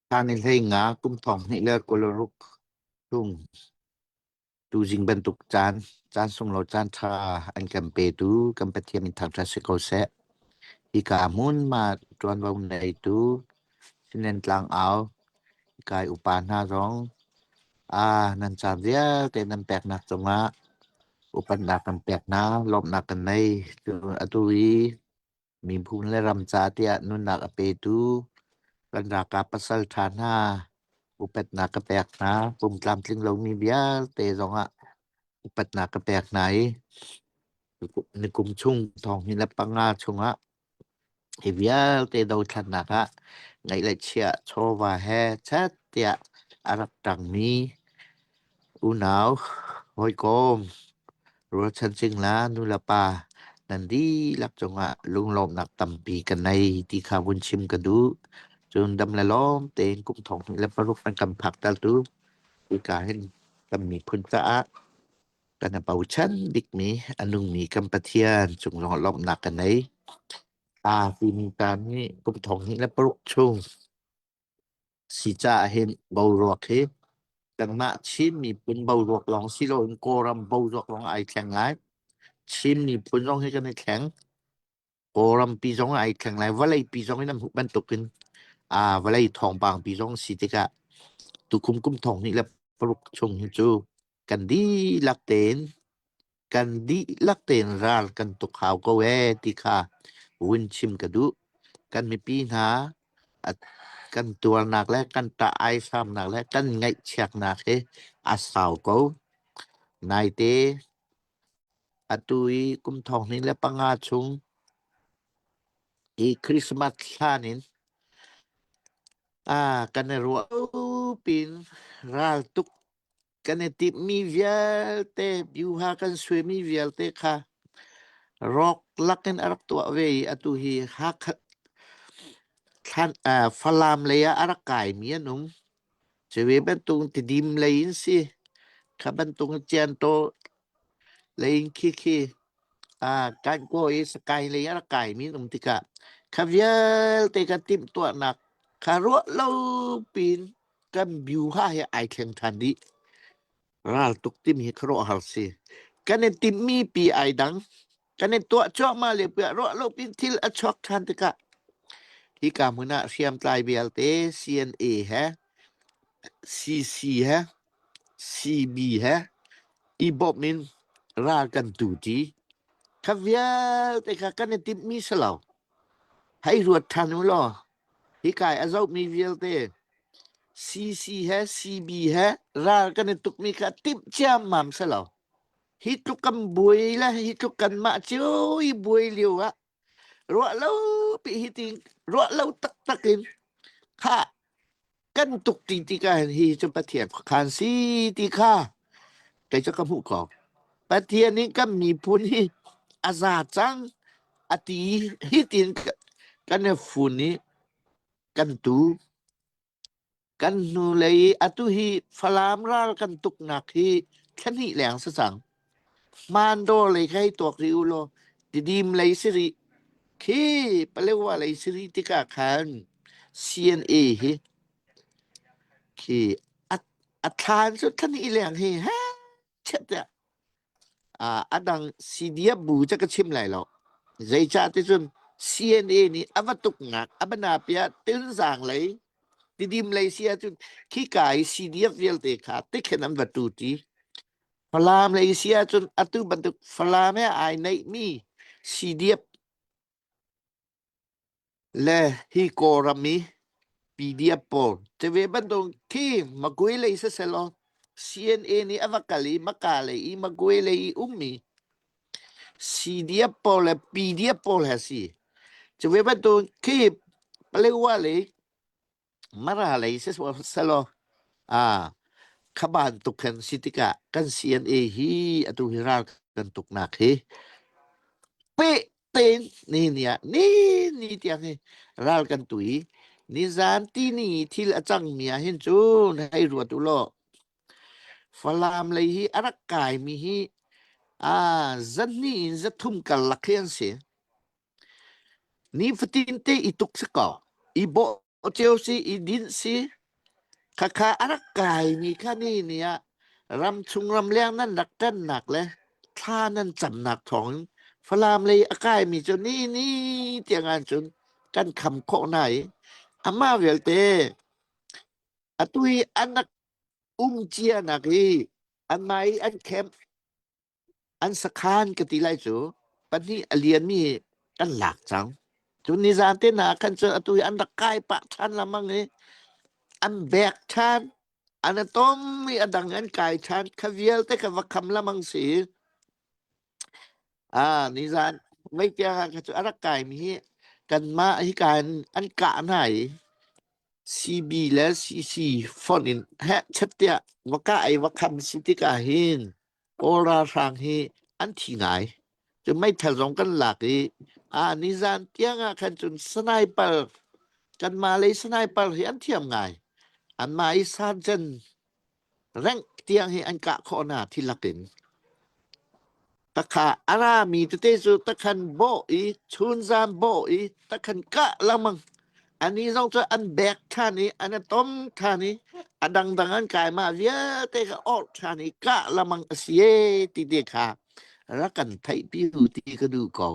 Thla ni 15 kum 2026 chung tuzing bantuk caan, caan sunglawi caan ṭha an kan petu kan Pathian min thangṭhat si ko seh. Hika hmunhma ṭuanvo neitu Sinen tlangau kai upa hna zong ah nan caan vialte nan peknak cungah upatnak kan pek hna, lawmhnak kan nei. Atu i Miphun le ram ca tiah nunnak a petu kan ralkap pasal ṭha hna upatnak ka pek hna. Pum tlamtling lomi vialte zongah upatnak ka pek hna i nikum chung 2005 chungah hi vialte dothlatnak ah ngeih le chiah chawva he chat tiah a rak ṭangmi Unau, hawikom, rualchan cingla nulepa nan dihlak cungah lunglawmhnak tampi ka nei ti kha vun chim ka duh. Cun dam le lawm tein kum 2006 an kan phaktertu hika hin kan miphun caah kan i bochan bikmi a nungmi kan Pathian cung zongah lawmhnak ka nei. Aa timi caan hi kum 2006 chung Si caah hin boruak hi kanmah Chin miphun boruak lawng si loin Kawlram boruak lawng ai thleng lai. Chin miphun zong hi kan i thleng. Kawlram pi zong ai thleng lai. Vawlei pi zong in an hmuh bantukin aa vawlei thawngpang pi zong si tikah tukum kum 2006 chung hi cu kan dihlak tein kan dihlak tein ral kan tuk hau ko ee ti kha vun chim ka duh. Kan mipi hna kan tuarnak le kan ṭah aisamnak le kan ngaihchiatnak hi a sau ko. Naite atu i kum 2005 chung i Christmas hlan in kan i ruah pin raltuk Kan i timhmi vialte, byuha kan suaimi vialte kha rawk lakin a rak tuah ve i atu hi Hakha thlan, uh, Falam lei ah a rak kaimi an um. Cuve bantuk Tidim lei in si. Kha bantuk Ciantaw lei in khi khi uh, Kankaw i Sakai lei a rak kaimi an um tikah kha vialte kan timhtuahnak kha ruah lo pin kan byuha he ai thleng ṭhan dih. Raltuk timi hi khuaruahhar si. Kan i timhmi pi ai dang. Kan i tuah cuahmah le piah ruah lo pin thil a chuak ṭhan tikah hika hmun ah hriamtlai vialte CNA he CC he CB he i bawmh in ral kan tu ṭi. Kha vialte kha kan i timhmi si lo. Hei ruat ṭhan u law Hika i a zohmi vialte CC he CB he ral kan i tukmi kha timh ciammam si lo. Hi tluk kan buai le hi tluk kanmah cio i buai lio ah ruah lo pi hi ti ruah lo taktak in kha kan tuk ti tikah hin hi cu Pathian khuakhan si ti kha kei cu ka hmuh ko. Pathian nih kan miphun hi a za cang a ti hi tin kan i fun i kan tu kan hnulei i atu hi Falam ral kan tuknak hi thlahnih leng si cang. Hmandawr lei kha hei tuak rih u law Tidim lei si rih khi Palewa lei si rih tikah khan CNA hi khi a a thlan cu thlahnih leng hi he chiat tiah a dang CDF bu cu ka chim lai lo. Zeicah ti cun CNA nih a va tuknak a bana piah Tilzang lei Tidim lei si ahcun khika i CDF vialte kha tikhin an va tu ti. Falam lei si ahcun atu bantuk Falam he ai neihmi CDF Le hi Kawlram i PDF pawl cuve bantuk khi Magwe lei siselaw CNA nih a va kal i Maka lei i Magwe lei i ummi CDF pawl le PDF pawl he si. Cuve bantuk khi Palewa lei Mara lei siselaw ah kha bantuk khan si tikah kan CNA hi atu hi ral kan tuknak hi peh tein ni ni ah ni ni tiang hi ral kan tu i nizan tini thil a cangmi ah hin cun hei ruat u law Falam lei hi a rak kaimi hi a zahnih in zathum karlak hi an si. Nifatin te i tuk si ko. I bawh cio si, i dinh si. Khakha a rak kaimi kha ni ni ah ramchung ramleng nan rak ṭannak le thla nan camnak thawngin Falam lei a kaimi cu ni ni tiang ahcun kan kham khawh hna i amah vialte atu hi an rak um cianak hi anmah i an camp An sakhan ka ti lai cu pahnih a lianmi hi kan lak cang. Cun nizan te hna khan cun atu hi an rak kai pah ṭhan lengmang i an bek ṭhan, an i tom i a dang an kai ṭhan. Kha vialte kha va kham lengmang si. Ah, nizan mei tiang ah kha cu a rak kaimi hi kanmah hika in an kah hna i CB le CC fonh in heh chet tiah va kah i va kham si tikah hin Kawl ralhrang hi an thi ngai. Cu meithal zong kan lak i ah nizan tiang ah khan cun sniper kanmah lei sniper hi an thiam ngai. Anmah i sergeant rank tiang hi an kah khawh hna thilak in. Takha a rami tete cu takhan bawh i chunzam bawh i takhan kah lengmang. Ani zong cu an bek ṭhan i an i tom ṭhan i a dangdang an kai mah vialte kha orh ṭhan i kah lengmang a si ee ti te kha rak kan theihpi u ti ka duh ko.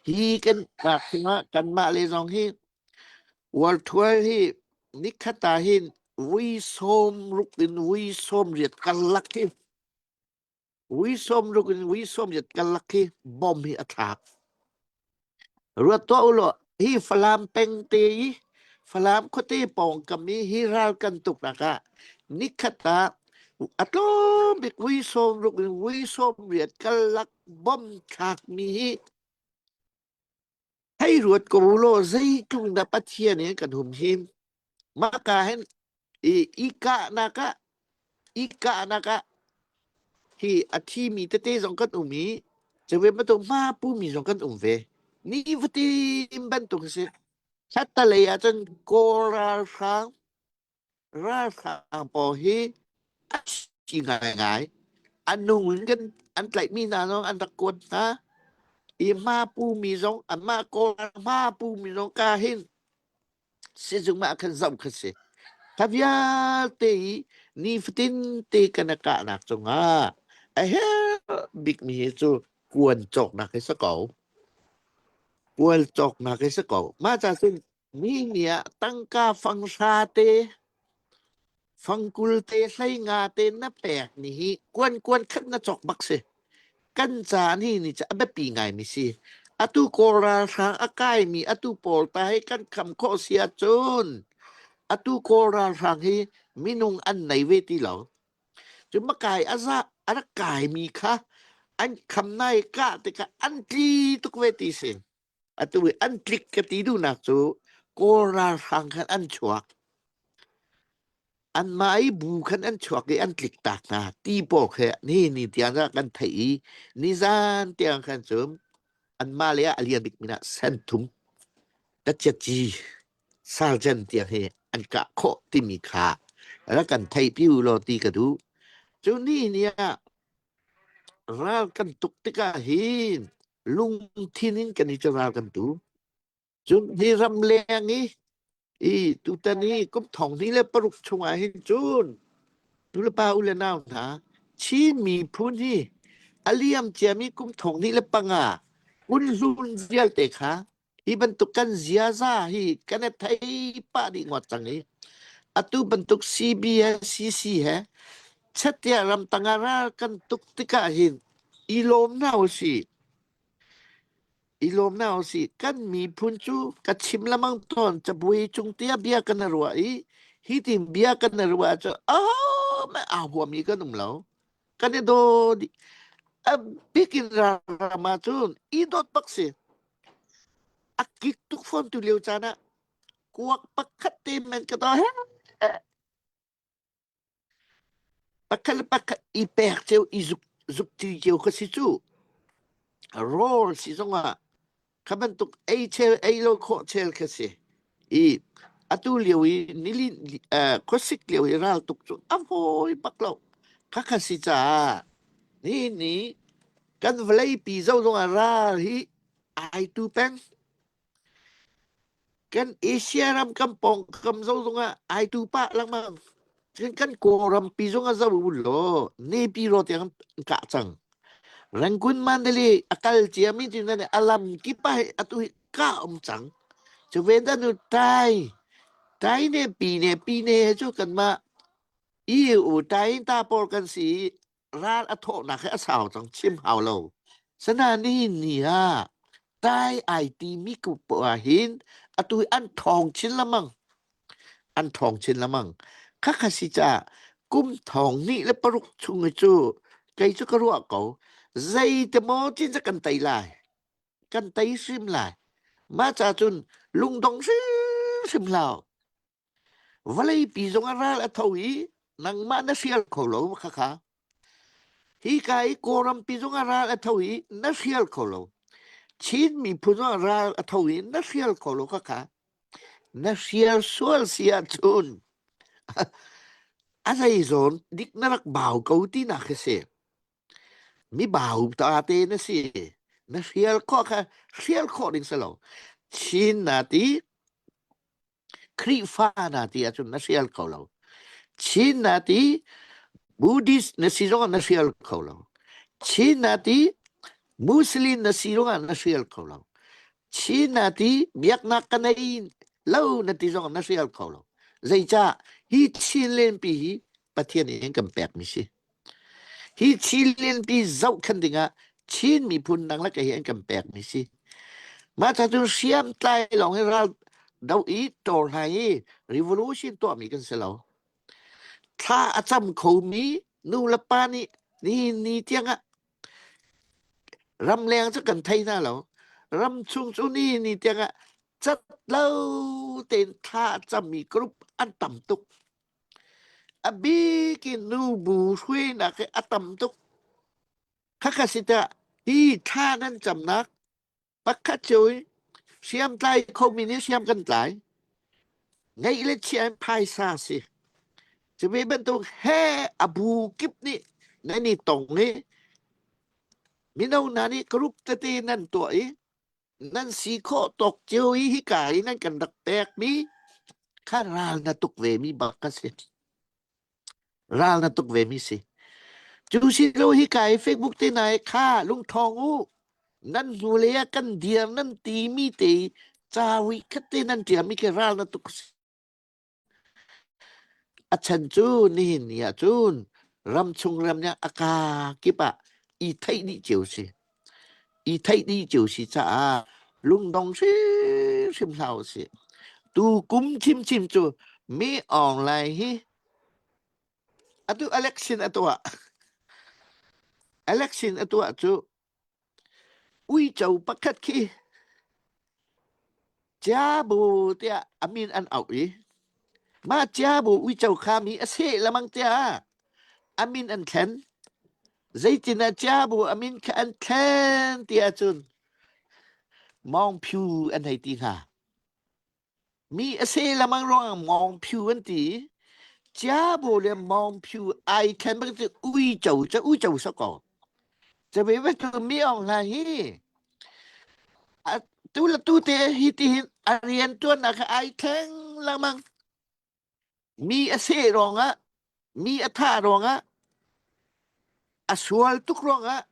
Hi kan nak chungah kanmah le zong hi World Tour hi nikhat ah hin vui 60 in vui 80 karlak hi Vui 60 in vui 80 karlak hi bom hi a thlak. Ruat tuah u law hi Falam peng te i Falam khuate pawngkam i hi ral kan tuknak ah nikhat ah a tlawm bik vui 60 in vui 80 karlak bom thlakmi hi Hei ruat ko u law zeitluk dah Pathian he kan humhim. Maka hin i i kahnak ah i kahnak ah hi a thimi tete zong kan um i cuve bantuk hma pumi zong kan um ve. Nifatin bantuk a si. Khattalei ah cun Kawl ralhrang Ralhrang pawl hi a thi ngaingai. An nung in kan an tlaihmi hna zong an rak kuat hna. I hma pumi zong anmah Kawl hma pumi zong ka hin sizung ah khan zoh kha si. Kha vialte hi nifatin te kan i kahnak cungah a herh bikmi hi cu kuan cawknak hi si ko. Kual cawknak hi si ko. Mah ca cun Mi nih ah tangka fang hra te, fang 20 te, 15 te na pek ni hi kuan kuan khat na cawk bak si. Kan caan hi ni cu a biapi ngaimi si. Atu Kawl ralhrang a kaimi atu pawl ta hi kan kham khawh si ahcun atu Kawl ralhrang hi minung an nei ve ti lo. Cu makai a za a rak kaimi kha an kham nai kah tikah an tli tuk ve ti si. Atu i an tlik ka ti duhnak cu Kawl ralhrang khan an chuak. Anmah i bu khan an chuak i an tlik tak hna ti pawl khi nihin ni tiang ah kan theih i nizan tiang khan cun anmah le ah a lian bik min ah senthum taciaci sergeant tiang hi an kah khawh timi kha rak kan theihpi u law ti ka duh. Cu ni ni ah Ral kan tuk tikah hin lungthin in kan i cu ral kan tu. Cun hi ramleng i i tutan i kum 2006 chungah hin cun nulepa u le nau hna Chin miphun hi a liam ciami kum 2005 kunhlun vialte kha Hi bantuk kan ziaza hi kan i thei pah dih ngawt cang i atu bantuk CB he CC he chet-tiah ramtang ah ral kan tuk tikah hin i lawm hna usih. I lawm hna usih. Kan miphun cu ka chim lemang tawn cabuai cung tiah bia kan i ruah i hi tin bia kan i ruah ahcun ahohmanh aa huami kan um lo. Kan i daw dih. A bik in ram ahcun i dawt bak si. A kik tuk fawn tu lio caan ah kuak pakhat te men ka to he. Pakhat le pakhat i pek ceu i zuk zuk ti ceu ka si cu. Rawl si zong ah kha bantuk ei chel ei lo khawh chel kha si. I atu lio i nili khuasik lio i ral tuk cu a fawi bak lo. Kha kha si caah ni ni kan vawleipi zo zong ah ral hi ai tu peng. Kan Asia ram kan pawngkam zo zong ah ai tu pah lengmang. Cun kan Kawlram pi zong a zoh u law Nepi ro tiang an kah cang. Rangoon Mandalay a kal ciami cu nan a lam kip ah atu hi kah um cang. Cu ve dan nu tai tai ne pi ne pi ne he cu kanmah EU tai ta pawl kan si i ral a thawhnak hi a sau cang chim hau lo. Sana nihin ni ah tai ai timi ku poah hin atu hi an thawng chin lamang. An ṭhawng chin lengmang. Khakha si caah kum thong hnih le paruk chung hi cu kei cu ka ruah ko. Zeite maw cin cu kan tei lai. Kan tei hrim lai. Mah ca cun lungdong hrimhrim hlah. Vawleipi zong a ral a tho i nangmah na hrial kho lo khakha. Hika i Kawlrampi zong ah ral a tho i na hrial kho lo. Chin miphun zong ah ral a tho i na hrial kho lo khakha. Na hrial sual si ahcun a zei zawn dik na rak bau ko tinak khi si. Mi bau ta te na si. Na hrial khawh kha hrial khawh ding si lo. Chin na ti, Khrihfa na ti ahcun na hrial kho lo. Chin na ti, Buddhist na si zongah na hrial kho lo. Chin na ti, Muslim na si zongah na hrial kho lo. Chin na ti, biaknak ka nei lo na ti zongah na hrial kho lo. Zeicah hi Chin lenpi hi Pathian in kan pekmi si. Hi Chin pi zohkhenh dingah Chin miphun nang le kei hi an kan pekmi si. Mah ca cun hriamtlai lawng hi ral do i tor hna i revolution tuahmi kan si lo. Thla a cam khomi nu le pa nih nihin ni tiangah ramleng cu kan thei hna lo. Ramchung cu nihin ni tiangah cat lo tein thla a cammi group an tam tuk. A bik in nubu hruainak hi a tam tuk. Khakha si tah hi thla nan camnak pakhat cio i hriamtlai khomi nih hriam kan tlai. Ngeih le chia in phaisa si. Cuve bantuk he a bu kip nih nan i tong i mino hna nih group tete nan tuah i nan si khawh tawk cio i hika i nan kan rak pekmi kha ral na tuk vemi bak ka si. Ral na tuk vemi si. Cu si lo hika i Facebook te na i kha lungṭhawng u nan hnulei ah kan dir nan timi te cawi khat te nan ṭialmi khi ral na tuk si. A chan cu nihin ni ah cun ramchung ram nih a kaa kip ah i theih dih cio si. I theih dih cio si caah lungdong hrimhrim hlah usih. Tu kum chinchin cu mi online hi atu election a tuah. Election a tuah cu Uico pakhat khi Ciabu tiah a min an auh i mah Ciabu uico kha mi a seh lengmang tiah a min an thlen. Zeitin ah Ciabu a min kha an thlen ti ahcun Mawngphu an hei ti hna. Mi a seh lengmang ruangah mawngphu an ti. Ciabu le mawngphu ai thlen bak cu uico cu uico sawk ko. Cabe bantuk mi Aung Hlaing hi a tu le tu te hi ti hin a rian tuannak hi ai thleng lengmang. Mi a seh ruangah, mi a thah ruangah, a sual tuk ruangah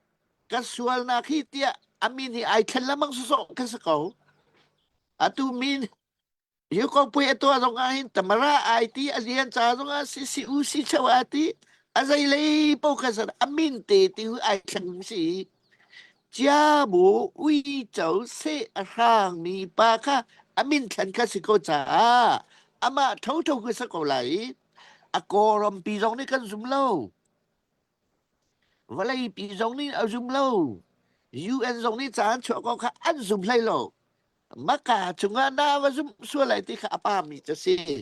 ka sualnak hi tiah a min hi ai thlen lengmang sawsawh ka si ko. Atu min Yukopui a tuah zong ah hin Tamara ai ti a lian ca zong ah si si u si cheu a ti a zei lei po kha san a min te ti hu ai thleng si Ciabu uico seh a hrang mi pa kha a min thlen kha si ko caah amah thotho khi sa ko lai i a kawlram pi zong nih kan zum lo vawlei pi zong nih a zum lo UN zong nih ca an chuah ko kha an zum hlei lo Maka cungah na va zumh sual lai ti kha a pa mi cu si.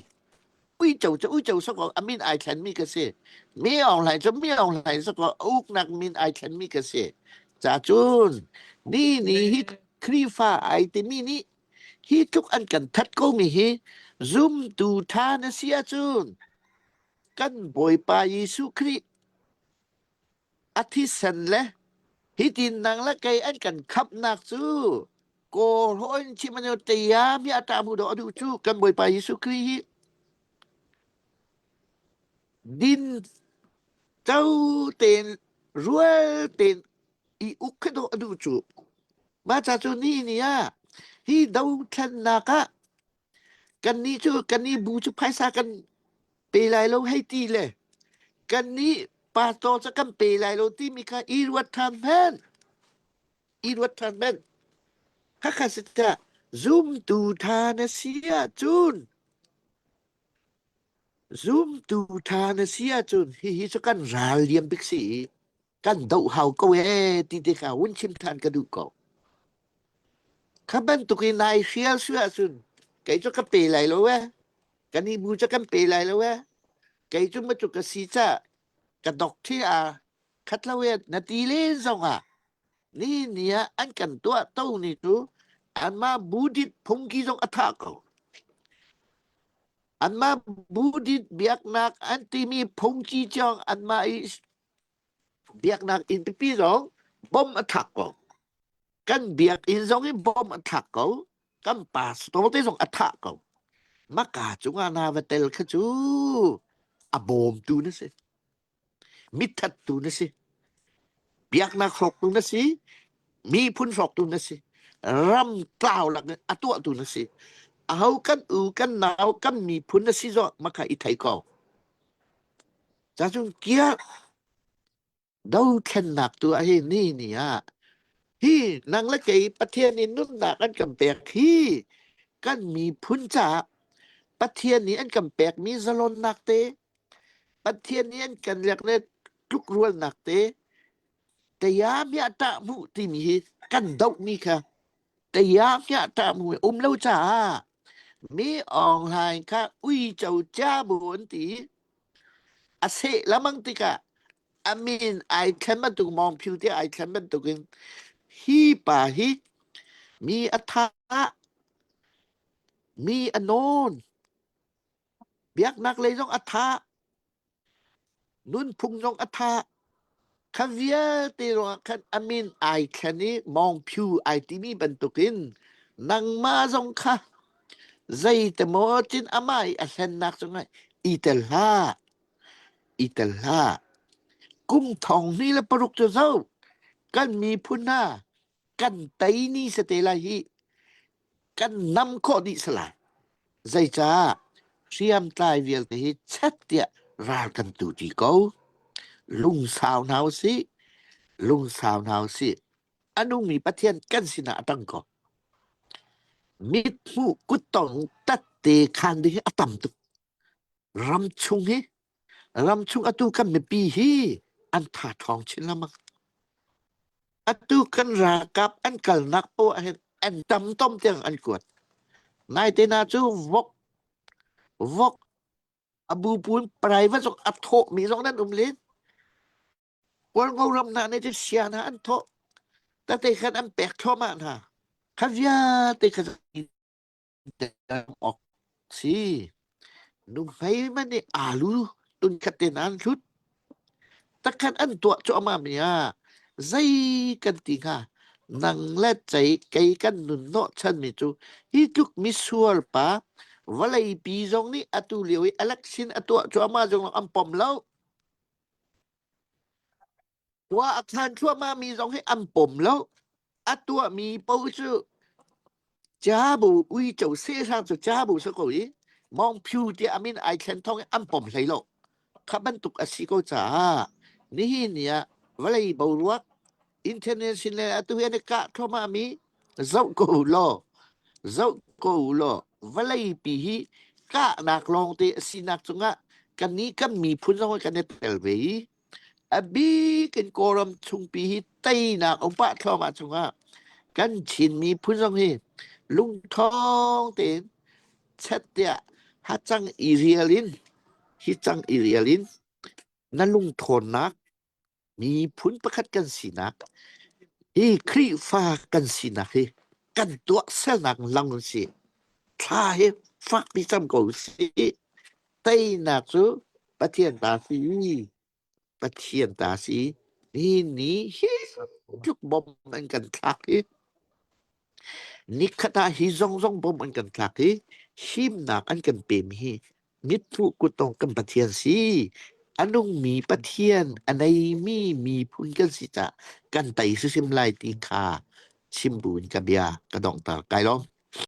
Uico cu uico sawk a min ai thlen mi ka si. Mi Aung Hlaing cu mi Aung Hlaing sawk uknak min ai thlen mi ka si. Ca cun ni ni hi Khrihfa ai timi nih hi tluk an kan that ko mi hi zumtu tha na si ahcun kan Bawipa Jesuh Khrih A thisen le hitin nang le kei an kan khamhnak cu kawl in chim an teiam hi a ṭah mu do a duh cu kan Bawipa Jesuh Khrih hi. Din co tein rual tein i uk khi dawh a duh cu. Mah ca cu ni ni ah hi dothlennak ah kannih cu kannih bu cu phaisa kan pe lai lo hei ti le kannih pastor cu kan pe lai lo timi kha i ruat ṭhan hmanh. I ruat ṭhan hmanh. Khakha si tiah zumtu ṭha na si ahcun zumtu ṭha na si ahcun hihi cu kan ral liam bik si i kan doh hau ko ee ti te kha hun chim ṭhan ka duh ko. Kha bantuk in nai hrial si ahcun kei cu ka pe lai lo ee. Kan i bu cu kan pe lai lo ee. Kei cu ma cu ka si ca ka dok thi a khat lo ee na ti len zong ah ni ni ah an kan tuah to ni cu anmah Buddhist phungki zong a thah ko. Anmah Buddhist biaknak an timi phungki cong anmah i biaknak inn pipi zong bom a thlak ko. Kan biakinn zong i bom a thlak ko. Kan pastor te zong a thah ko. Maka cungah na va tel kha cu a bawmtu na si. Mithattu na si. Biaknak hrawktu na si. Miphun hrawktu na si. Ram tlau lak in a tuahtu na si. Aho kan u kan nau kan miphun na si zong maka i thei ko. Cacun kia dothlennak tu ah hi ni ni ah hi nang le kei Pathian nih nunnak an kan pek hi kan miphun caah Pathian nih an kan pekmi zalonnak te Pathian nih an kan lek le tlukrualnak te taya miah tah mu timi hi kan dohmi kha taya miah tah mu um lo caah mi Aung Hlaing kha uico cha bu an ti A seh lamang tikah a min ai thlen bantuk mawngphiu te ai thlen bantukin hi pa hi mi a thah, mi a nawn, biaknak lei zong a thah, nunphung zong a thah. Kha vialte ruangah khan a min ai thlen i mawngphiu ai timi bantukin nangmah zong kha zeitemaw cin amah i a hlennak cungah i tel hlah. I tel hlah. Kum thong hnih le paruk cu zoh kan miphun hna kan tei ni sate lai hi kan nam khawh dih salai. Zeicah hriamtlai vialte hi chet tiah ral kan tu ti ko. Lungsau hna usih. Lungsau hna usih. A nungmi Pathian kan sinah a tang ko. Mithmuh kuttong tatte khan ding hi a tam tuk. Ram chung hi ram chung atu kan mipi hi an tha ṭhawng chin lengmang. Atu kan ralkap an kalnak poah ahhin an tam tom tiang an kuat. Naite na cu vok vok a bupun private zong a thawhmi zong nan um len. Hualngo ram hna nih cun sia hna an thawh. Tate khan an pek thluahmah hna. Kha vialte kha awk si. Nuhmei man nih aalu tunkhat te an hlut. Takhat an tuah cuahmah mi ah zei kan ti hnga? Nang le cei kei kan nun hnawhchan mi cu hi tluk misual pa vawleipi zong nih atu lio i election a tuah cuahmah zong an pom lo. Khua a khan thluahmah mi zong hi an pom lo. A tuahmi paoh cu Cabu uico sehhrang cu cabu si ko i Mawngphiu tiah a min ai thlen thawng in an pom hlei lo. Kha bantuk a si ko caah nihin ni ah vawlei boruak international atu hi an i kah thluahmah mi zoh ko law zoh ko law vawlei pi hi kahnak lawngte a sinak cungah kannih kan miphun zong kan i tel ve i A bik in Kawlram chungpi hi teinak um pah thluahmah cungah kan Chin miphun zong hi lungṭhawng tein chet tiah hacang i rial in hi cang i rial in na lungṭhawnnak miphun pakhat kan sinak hi Khrihfa kan sinak hi kan tuahsernak lang an si. Thla hi fakpi cam ko sih. Teinak cu Pathian ta si. Pathian ta si. Hi ni hi tluk bom an kan thlak i nikhat ah hi zong zong bom an kan thlak i himnak an kan pem hi mitfuh kuttong kan Pathian si. A nungmi Pathian a neimi miphun kan si caah kan tei hrimhrim lai ti kha chim buin ka bia ka donghter. Kai lawm.